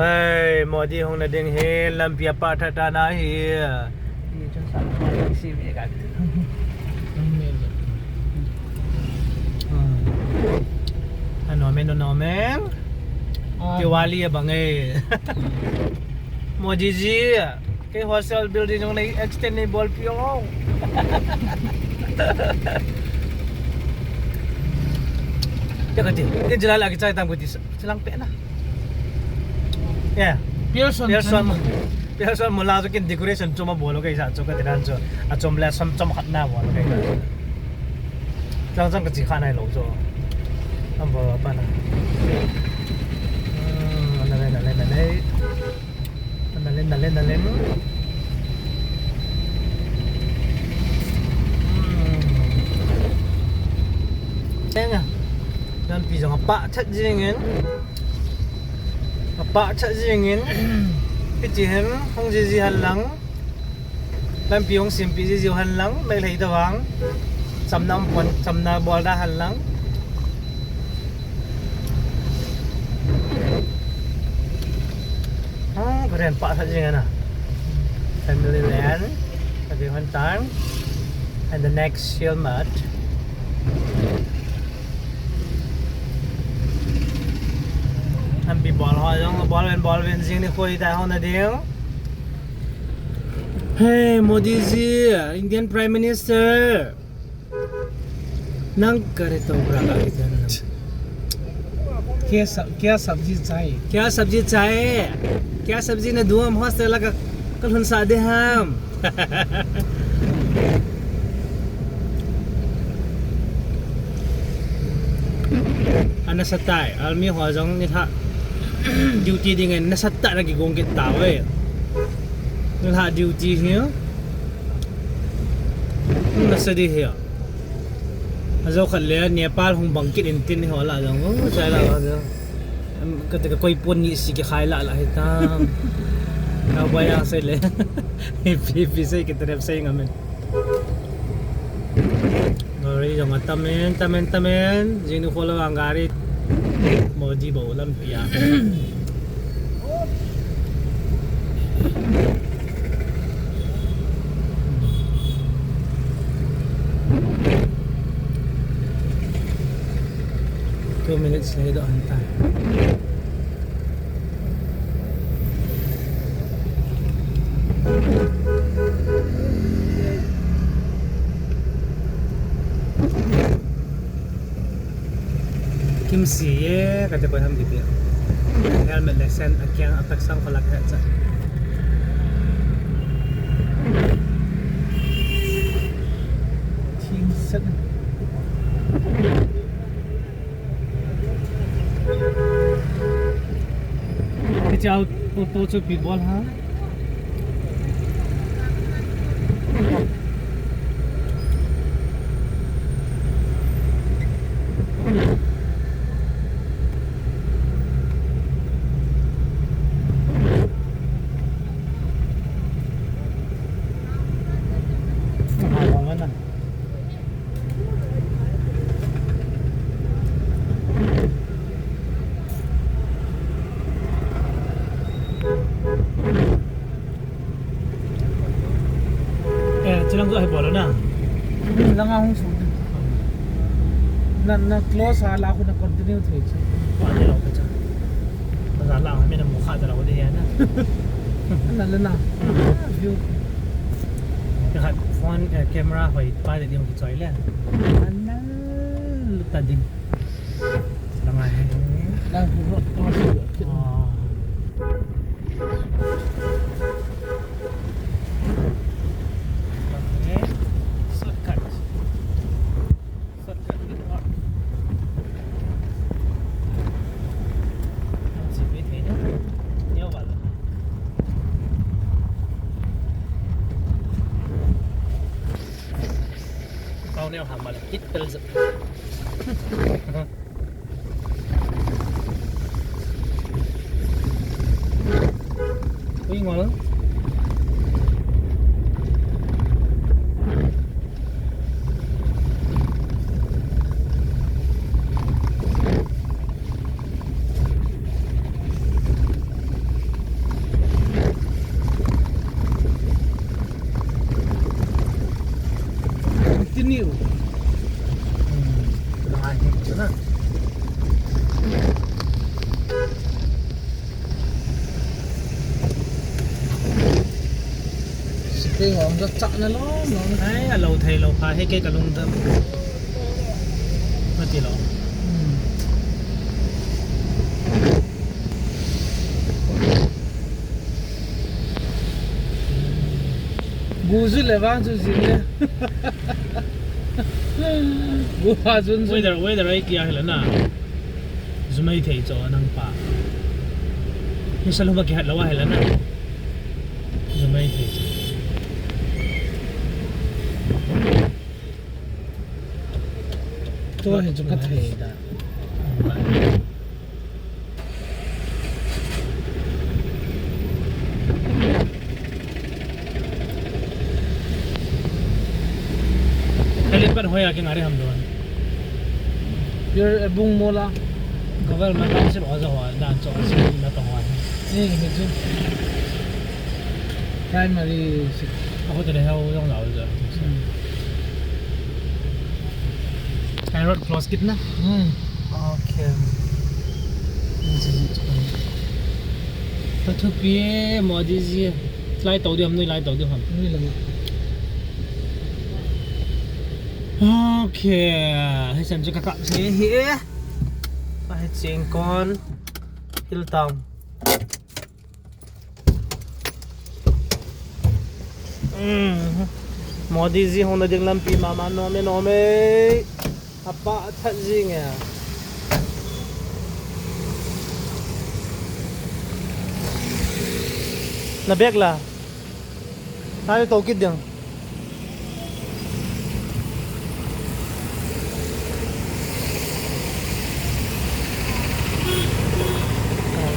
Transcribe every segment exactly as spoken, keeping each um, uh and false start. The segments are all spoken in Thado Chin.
Hey, Modi hung na ding hi, lampi a pah tha ta na hi. Ni chun sa, si mi ka. Hmm. Ano men, ano men. Ah. Diwali abang e. Modi ji, kei hostel building jong nei extend nei bolpeh o. Kati, kati, jila la kichai tam kati. Chilang pe na. Yeah. Pearson. Pearson. Pearson mo la chu kin decoration chu ma bol kei sa chu kati dan chu. A chom le som chom khat na bol kei. Chang chang ka chi kha nai lo chu. Am bol pa na. Hmm, na le, na le, na le. Na le, na le, na le. Hmm. Chang a. Lampi jong apah thet jingin, apah thet jingin, hiti hin hung jiji hen lang, lampi hung simpi jiji hen lang, meilhei tobang, chamna um pon, chamna bol da hen lang. Ah, karen pah thet jingin a. Family land, a different time, and the next Shell Mart. Lampi bol ho jong bol ven, bol ven jing ni koi ta hon na ding. Hey, Modi ji, Indian Prime Minister. Nang kare to bra ka kita na. Kya sab-, kya sabji chahiye? Kya sabji chahiye? Kya sabji na duam hostel la ka, ka lhun sa de ham. Ana sa tai, army ho jong nilhah duty ding en, nasa tah na kigong kit tauve. Nilhah duty hi nasa di hi. Ajo khat le Nepal hung bang kit in tin ho la jong, oh, chai la la jong. Em, kati ka koi pon ni si kikhai la la hi ta. Na boi a sei le. Pi, pi sei kitrep sei ngamen. Gari jong atam in, tam in, tam in. Jing ni kho la vang gari. Modi bou lampi a. Two minutes later on time. Kimsi ye, kati koi ham kiti. Helmet le sen, akiang atak sang kolak het sa. Thing set. Kichao to, to chu pi bol ha. Eh, chilang tu ai bol na. Hmm, langa hung su. Na, na close ha la khu na continue thei chu. Pa ni lo ka cha. Ba za la ha me na mu kha da lo de ya na. Na le na. View. Ka khat phone, eh, camera hoi pa de ding ki choi le. Anal ta ding. Lang ai. Lang khu ro to su. Ah. Okay. Shortcut. Shortcut ni ko. Ang sipit ni. Niya wala. Pau ne ham mal kit pel. Ui, ngol. Ei, hom jat chah na lom lom. Ai, alou thei lou pha, hei kei ka lungdam. Mati lou. Hmm. Gu ju le vang ju jing le. Gu ha jun jun. Weather, weather ai kia hela na. Jumai thei cho nang pa. Ni sa luma kihat lawa hela na. Jumai thei cho. Tua hi chu ka thei da. Helipad hoi a kingai ham don. Pier, eh, bung mola. Government council oja ho dan cho si na to ho. Ni ni chu. Primary six. Ako tele hao jong lao ja. Hmm. High road close kit na. Hmm. Okay. Pathu pi Modi ji. Lai to di ham, nui lai to di ham. Nui lang. Okay. Hei chan chu ka kap se hi. Ka hei cheng kon. Hill Town. Modi ji hung na ding lampi mama nom e, nom e. Apa that jing e. Na bag la. Hai to kit ding.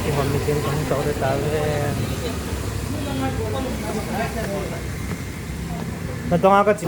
Kihon meeting kahung tao le tao le. Na tonga ka chi.